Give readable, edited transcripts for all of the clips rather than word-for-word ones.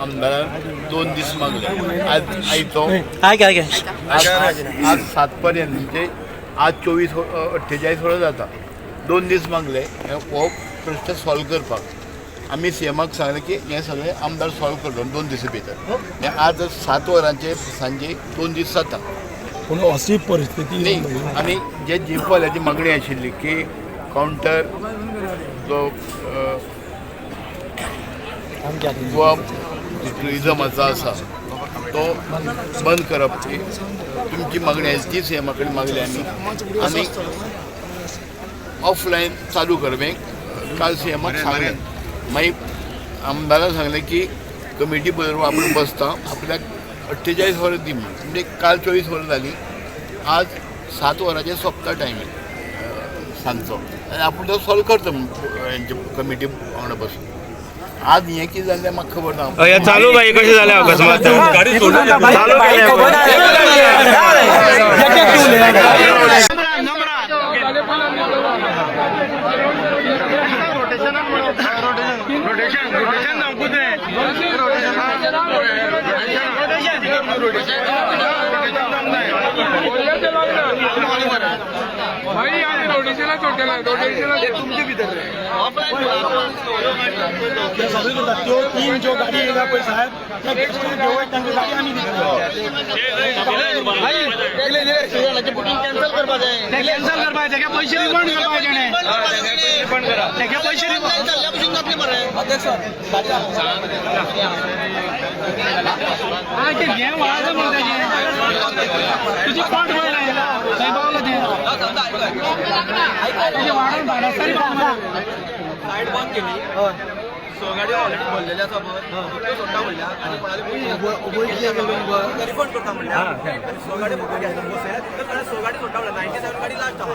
आमदारान 2 दीस मागले. आज आयतो ऐका ऐका. आज आज 7 पर्यंत, म्हणजे आज 24 48 वरां जाता. 2 दीस मागले हो प्रश्न सॉल्व करपाक. आमी सीएमाक सांगलें की हें सगळें आमदार सॉल्व करतलो 2 दिसां भितर. हें आज 7 वरांचेर सांजे 2 दीस जाता. पूण अशी परिस्थिती न्ही, आनी जे जीपवाल्याची मागणी आशिल्ली की कावंटर जो गोवा टुरिजमाचो आसा तो बंद करप ही तुमची मागणी आसा, ती सीएमा कडेन मागली आमी. आनी ऑफलायन चालू करप हें काल सीएमाक सांगलें. मागीर आमदारान सांगलें की कमिटी बरोबर आपूण बसता, आपल्याक 48 वरां दी म्हणून. म्हणजे काल 24 वरां जालीं, आज 7 वरांचेर सोंपता टायमींग सांजचो, आनी आपूण तो सॉल्व करता म्हणून हेंचे कमिटी वांगडा बसून. आज हें कितें जालें म्हाका खबर ना. हय, चालू बाई कशें जालें अकस्मात चालू केलें. भाई आम्ही रोटेशनला सोडलेला, रोटेशनला. सगळी करता त्यो 3 ज्यो गाडी येयल्या पळय साहेब, त्या गेस्टांक घेवन तांकां गाडी आमी दितले. कॅन्सल करपाचें, पैसे रिफंड करपाचे. पैसे रिफंड. ते हें वाज मरे ताजें, तुजी पोट वयर आयला थंय पावला तें, तुजें वाडोवन बारास्तारी पावला. सायड बंद केली, सो गाडयो ऑलरेडी भरलेले आसा पळय, त्यो सोडटा म्हणल्या आनी कोणाले रिफंड करता म्हणल्या आनी सो गाडी फक्त घेतला बसयात, कारण सो गाडी सोडटा म्हणल्या. 97 गाडी लास्ट आहा.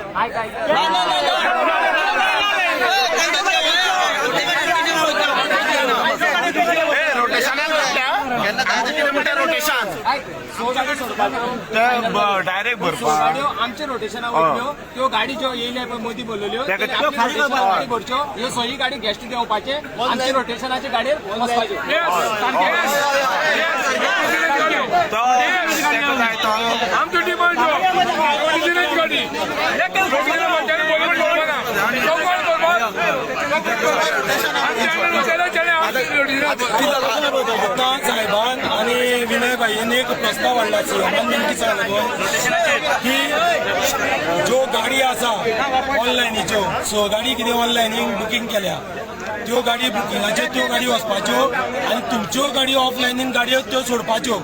डायरेक्ट भरपाक गाडयो आमच्या रोटेशना वयतल्यो, त्यो गाडी ज्यो येयल्या पळय मदीं भरलेल्यो, गाडी भरच्यो, ह्यो सगळी गाडी गेस्ट देंवपाचे, आमच्या रोटेशनाचे गाडयेर वचपाचे. आमचो डिमांड रोटेशनच गाडी. आतां साहेबान आनी विनय भाईन एक प्रस्ताव हाडला सीएमान, नेमकी सांगला की ज्यो गाडी आसा ऑनलायनीच्यो, 6 गाडी कितें ऑनलायनीन बुकींग केल्या, त्यो गाडी बुकिंगाच्यो त्यो गाडी वचपाच्यो आनी तुमच्यो गाडी ऑफलायनीन गाडयो त्यो सोडपाच्यो.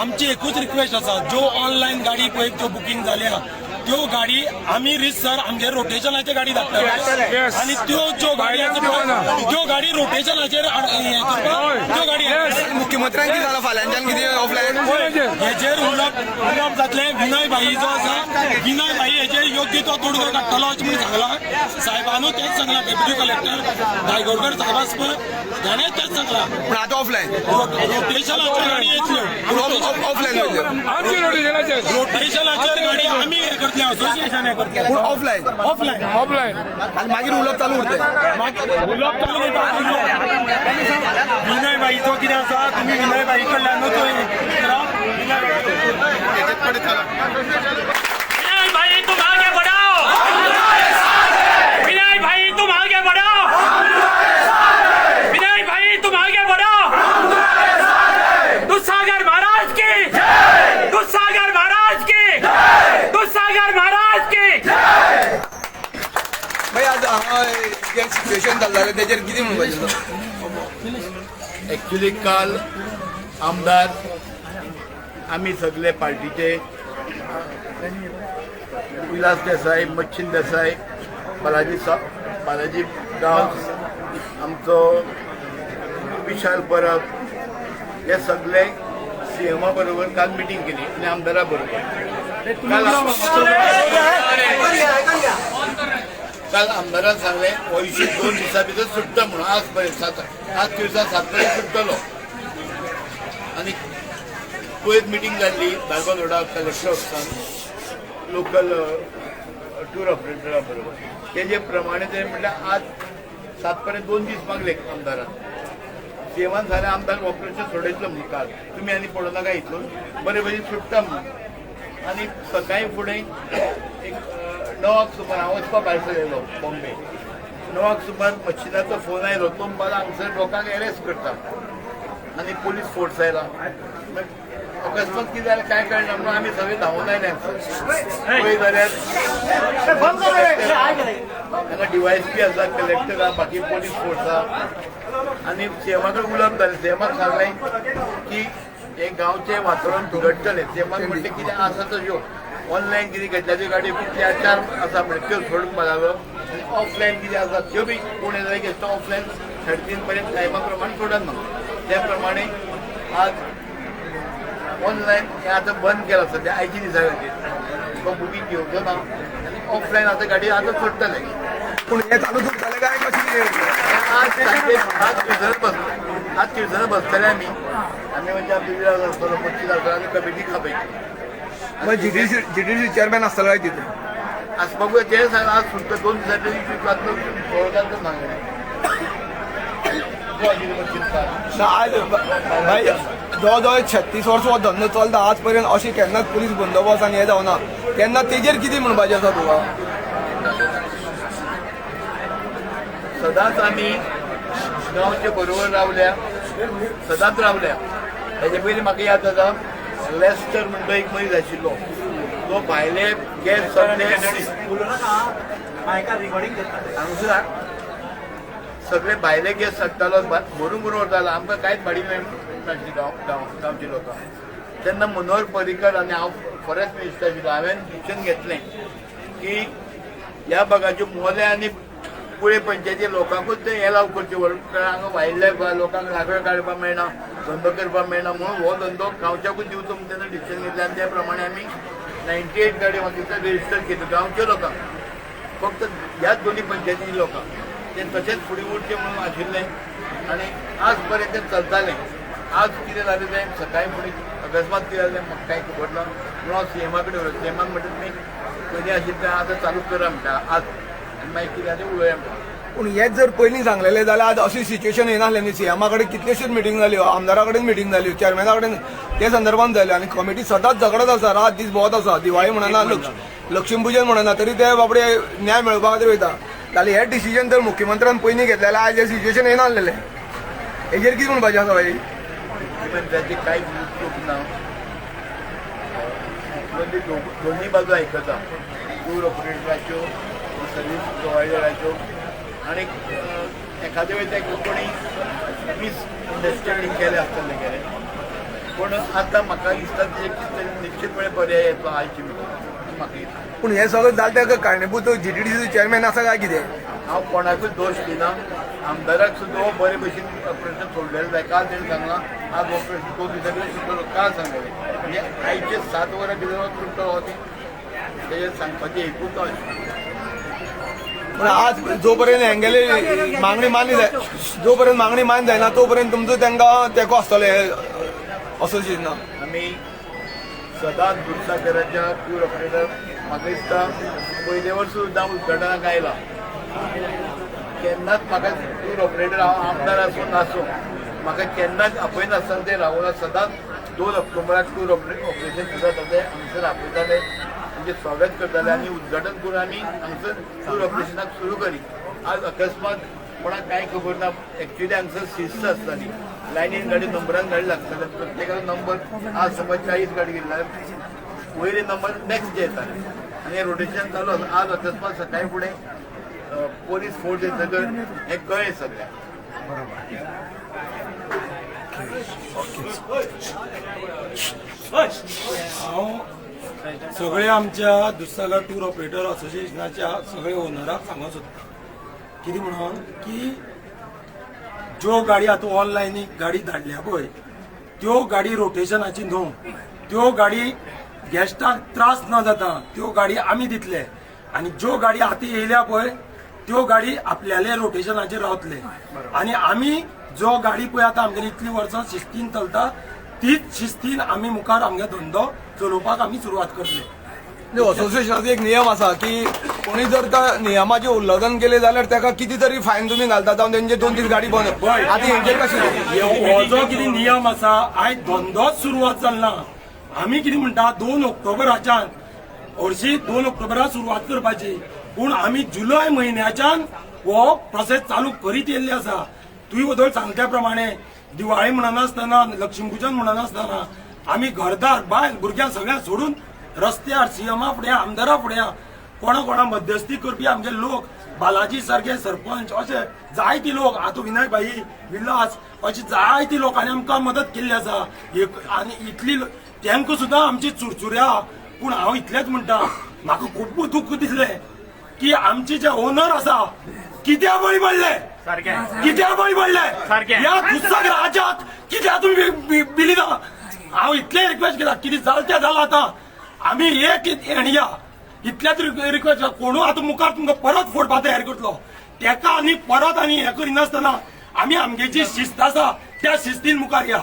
आमची एकूच रिक्वेस्ट आसा, ज्यो ऑनलायन गाडी पळय त्यो बुकींग जाल्या त्यो गाडी आमी रितसर आमगे रोटेशनाचे गाडी धाडटले आनी त्यो ज्यो गाडी आसा पळय त्यो गाडी रोटेशनाचेर हें करपाक त्यो गाडी. मुख्यमंत्र्यांक कितें जालां फाल्यांच्यान कितें ऑफलायन हेजेर उलोवप उलोवप जातलें. विनय भाई जो आसा, विनय भाई हेजेर योग्य तो तोडगो काडटलो अशें म्हणून सांगलां साहेबानूय, तेंच सांगलां. डेप्युटी कलेक्टर दायगोडकर साहेब आसा पळय, ताणें तेंच सांगलां. पूण आतां ऑफलायन रोटेशनाच्यो गाडी येतल्यो, ऑफलायन वयतल्यो. आमची रोटेशनाचेर, रोटेशनाचेर गाडी आमी हें करतले, असोसिएशन हें करतलें. पूण ऑफलायन, ऑफलायन, ऑफलायन. आनी मागीर उलोवप चालू उरतलें. उलोवप चालू करता. विनय भाईचो कितें आसा, तुमी विनय भाई कडल्यानूच करा. विनय विनय भाई तुम आगे बढ़ाओ, विनय भाई तुम आगे बढ़ाओ, विनय भाई तुम आगे बढ़ाओ. दुस्सागर महाराज की, दुस्सागर महाराज की, दुस्सागर महाराज की. मागीर आज हांगा जें सिच्युएशन चल्लां तेजेर कितें म्हणपाचें? एक्चुली काल आमदार आमी सगळे पार्टीचे, विलास देसाय, मच्छिन देसाय, बालाजी बालाजी गांवस, आमचो विशाल परब, हे सगळे सीएमा बरोबर काल मिटींग केली आनी आमदारा बरोबर. काल आमदारान सांगलें हो इशू 2 दिसां भितर सुट्टा म्हणून. आज पर्यंत 7, आज दिवसा 7 पर्यंत सुट्टलो. आनी पयर मिटींग जाल्ली धारबांदोडा कलेक्टर ऑफिसान लोकल टूर ऑपरेटरा बरोबर. तेजे प्रमाणे ते म्हटल्यार आज 7 पर्यंत 2 दीस मागले आमदारान. सीएमान सांगलें आमदार ऑपरेशन सोडयतलो म्हणून काल तुमी आनी पडो नाका हितून बरे भशेन सुट्टा म्हणून. आनी सकाळी फुडें एक 9 सुमार हांव वचपा भायर सरलेलो बॉम्बे. 9 सुमार मशिनाचो फोन आयलो, तो म्हणपाक हांगसर लोकांक एरेस्ट करता आनी पोलीस फोर्स आयला. अकस्मात कितें जालें कांय कळना म्हणून आमी सगळे धांवून आयले हांगसर. पळय जाल्यार हांगा डीवायएसपी आसा, कलेक्टर आसा, बाकी पोलीस फोर्स आसा. आनी सीएमा कडेन उलोवप जालें. सीएमाक सांगलें की हें गांवचें वातावरण बिगडटलें. सीएमान म्हणलें कितें आसा तश्यो ऑनलायन कितें घेतल्या त्यो गाडयो कितल्या 4 आसा म्हणलें त्यो सोडूंक लागलो आनी ऑफलायन कितें आसा त्यो बी कोण येता घेतलो ऑफलायन 3:30 पर्यंत टायमा प्रमाणे सोडन म्हणून. त्या प्रमाणे आज ऑनलायन हें आतां बंद केलां सद्या आयच्या दिसा खातीर. तुका बुकींग घेवचो ना आनी ऑफलायन आतां गाडी आतां सोडटले. पूण हें चालूच उरतलें काय कशें कितें? आज सांजे आज किर्तनाक बस आज किर्तनाक बसतले आमी. आमी म्हणजे आमचे विराज आसतलो, मच्छीद आसतलो आनी कमिटी खापयतली. मग जीटीसी चेअरमॅन आसतलो काय तितून? आसपाक तें सांग आज सुट्टा 2 दिसांनी सोळ्यान सांगलें. ना आज भाई जवळ जवळ 36 वर्सां हो धंदो चलता, आज पर्यंत अशें केन्नाच पुलीस बंदोबस्त आनी हें जावना. तेन्ना तेजेर कितें म्हणपाचें आसा तुका? सदांच आमी गांवचे बरोबर रावल्या, सदांच रावल्या. हेजे पयलीं म्हाका याद जाता लेस्टर म्हणटा एक मनीस आशिल्लो, तो भायले गॅस सगळे हांगसर सगळे भायले गॅस सट्टालो, भरून भरून व्हरतालो. आमकां कांयच भाडी मेळनासली गांवच्या लोकांक. तेन्ना मनोहर पर्रीकर आनी हांव फॉरेस्ट मिनिस्टर आशिल्लो, हांवें डिसिजन घेतलें की ह्या भागाच्यो मोलें आनी कुळे पंचायती लोकांकूच ते एलाव करचे, कारण हांगा वायल्ड लायफ लोकांक लाकडां काडपाक मेळना, धंदो करपाक मेळना, म्हणून हो धंदो गांवच्याकूच दिवचो म्हणून तेन्ना डिसिजन घेतलें. आनी त्या प्रमाणे आमी 98 गाडी म्हाका दिसता रजिस्टर केल्यो गांवच्या लोकांक, फक्त ह्याच दोनी पंचायतीच्या लोकांक. ते तशेंच फुडें उरचें म्हणून आशिल्लें आनी आज पर्यंत तें चलतालें. आज कितें जालें तें सकाळीं फुडें अकस्मात कितें जालें म्हाका कांय खबर ना म्हणून हांव सीएमा कडेन उलयलें. सीएमाक म्हणटा तुमी पयलीं आशिल्लें तें आतां चालू करा म्हणटा आज, आनी मागीर कितें जालें उलोवया म्हणटा. पूण हेच जर पयलीं सांगलेलें जाल्यार आज अशी सिच्युएशन येनासलें न्ही. सीएमा कडेन कितल्योश्योच मिटींग जाल्यो, आमदारा कडेन मिटींग जाल्यो, चेअरमॅना कडेन ते संदर्भात जाल्यो आनी कमिटी सदांच झगडत आसा, रात दीस भोंवत आसा. दिवाळी म्हणना, लक्ष्मीपुजन म्हणना, तरी ते बाबडे न्याय मेळोवपा खातीर वयता. जाल्यार हे डिसिजन जर मुख्यमंत्र्यान पयलीं घेतलें जाल्यार आयज हें सिच्युएशन येनासलेलें. हेजेर कितें म्हणपाचें आसा भाई? मुख्यमंत्र्याची कांयच चूक ना. मुख्यमंत्री दोन्ही बाजू आयकता, टूर ऑपरेटराच्यो, सर्वीस प्रोवायडराच्यो, आनी एखाद्या वेळी ते कोणी मिसअंडरस्टँडींग केलें आसतलें गेलें. पूण आतां म्हाका दिसता तेजेर कितें तरी निश्चितपणे पर्याय येतलो आयची मिटींग म्हाका दिसता. पूण हें सगळें जालें ताका कारणीभूत जीटीडीसी चेअरमॅन आसा काय कितें? हांव कोणाकूच दोश दिना. आमदाराक सुद्दां हो बरे भशेन प्रश्न सोडलेलो जाय. काल तेणें सांगलां आज हो प्रश्न 2 दिसां भितर सुट्टलो, काल सांगलेलें. म्हणजे आयचे 7 वरां भितर हो सुट्टलो हो तें तेजेर सांगपाचें एकूच अशें. पूण आज जोपर्यंत हेंगेली मागणी मान्य जाय, जोपर्यंत मागणी मान्य जायना तोपर्यंत तुमचो तांकां तेंको आसतलो हे असोसिएशना. आमी सदांच दुधसागराच्या टूर ऑपरेटर म्हाका दिसता पयले वर्स सुद्दां उद्घाटनाक आयला. केन्नाच म्हाका टूर ऑपरेटर हांव आमदार आसूं नासूं म्हाका केन्नाच आपयनासतना ते रावना. सदांच 2 ऑक्टोबराक टूर ऑपरेशन सुद्दां जाता, हांगसर आपयताले, म्हणजे स्वागत करताले आनी उद्घाटन करून आमी हांगसर टूर ऑपरेशनाक सुरू करी. आज अकस्मात कोणाक कांय खबर ना. एक्चुअली हांगसर शिस्त आसताली, लायनीन गाडी नंबरान गाडी लागताले, प्रत्येकाचो नंबर आज समज 40 गाडी गेली जाल्यार वयले नंबर नेक्स्ट डे येताले आनी हें रोटेशन चालू आसा. आज अकस्मात सकाळी फुडें पोलीस फोर्स येतकर हें कळ्ळें सगळ्यांक. हांव सगळे आमच्या दुधसागर टूर ऑपरेटर असोसिएशनाच्या सगळे ओनराक सांगूंक सोदता कितें म्हणून की ज्यो गाडी आतां ऑनलायन गाडी धाडल्या पळय त्यो गाडी रोटेशनाची न्हू, त्यो गाडी गेस्टाक त्रास न जाता त्यो गाडी आमी दितले आनी ज्यो गाडी आतां येयल्या पळय त्यो गाडी आपल्याले रोटेशनाचेर रावतले. आनी आमी जो गाडी पळय आतां आमगेली इतली वर्सां शिस्तीन चलता तीच शिस्तीन आमी मुखार आमगे धंदो चलोवपाक आमी सुरवात करतले. असोसिएशनाचो एक नियम आसा की कोणी जर त्या नियमाचें उल्लंघन केलें जाल्यार ताका कितें तरी फायन तुमी घालता, जावन तेंचे 2 दीस गाडी बंद. आतां हेंचेर कशें? हो जो कितें नियम आसा, आयज धंदोच सुरवात जालना. आमी कितें म्हणटा, 2 ऑक्टोबराच्यान, हरशी 2 ऑक्टोबरा सुरवात करपाची, पूण आमी जुलय म्हयन्याच्यान हो प्रोसेस चालू करीत येयल्ले आसा. तुवें वदळ सांगल्या प्रमाणे दिवाळी म्हणनासतना, लक्ष्मीपुजन म्हणनासतना आमी घरदार बायल भुरग्यांक सगळ्यांक सोडून रस्त्यार सीएमा फुडें, आमदारा फुडें, कोणा कोणा मध्यस्थी करपी आमचे लोक, बालाजी सारके सरपंच, अशे जायते लोक, आतां विनय भाई, विलास, अशे जायते लोकांनी आमकां मदत केल्ली आसा. एक आनी इतली तांकां सुद्दां आमची चुरचुऱ्या. पूण हांव इतलेंच म्हणटा, म्हाका खूब दुख्ख दिसलें की आमचे जे ओनर आसा कित्या बळी पडले, कित्या बळी पडले ह्या दुस्साक राजाक, कित्या तुमी बिलिना. हांव इतलें रिक्वेस्ट केला, कितें जालें तें जालां, आतां आमी एक हेणया इतल्याच रिक्वेस्ट. कोणू आतां मुखार तुमकां परत फोडपा तयार करतलो तेका आनी परत आनी हें करिनासतना आमी आमगेची शिस्त आसा त्या शिस्तीन मुखार या.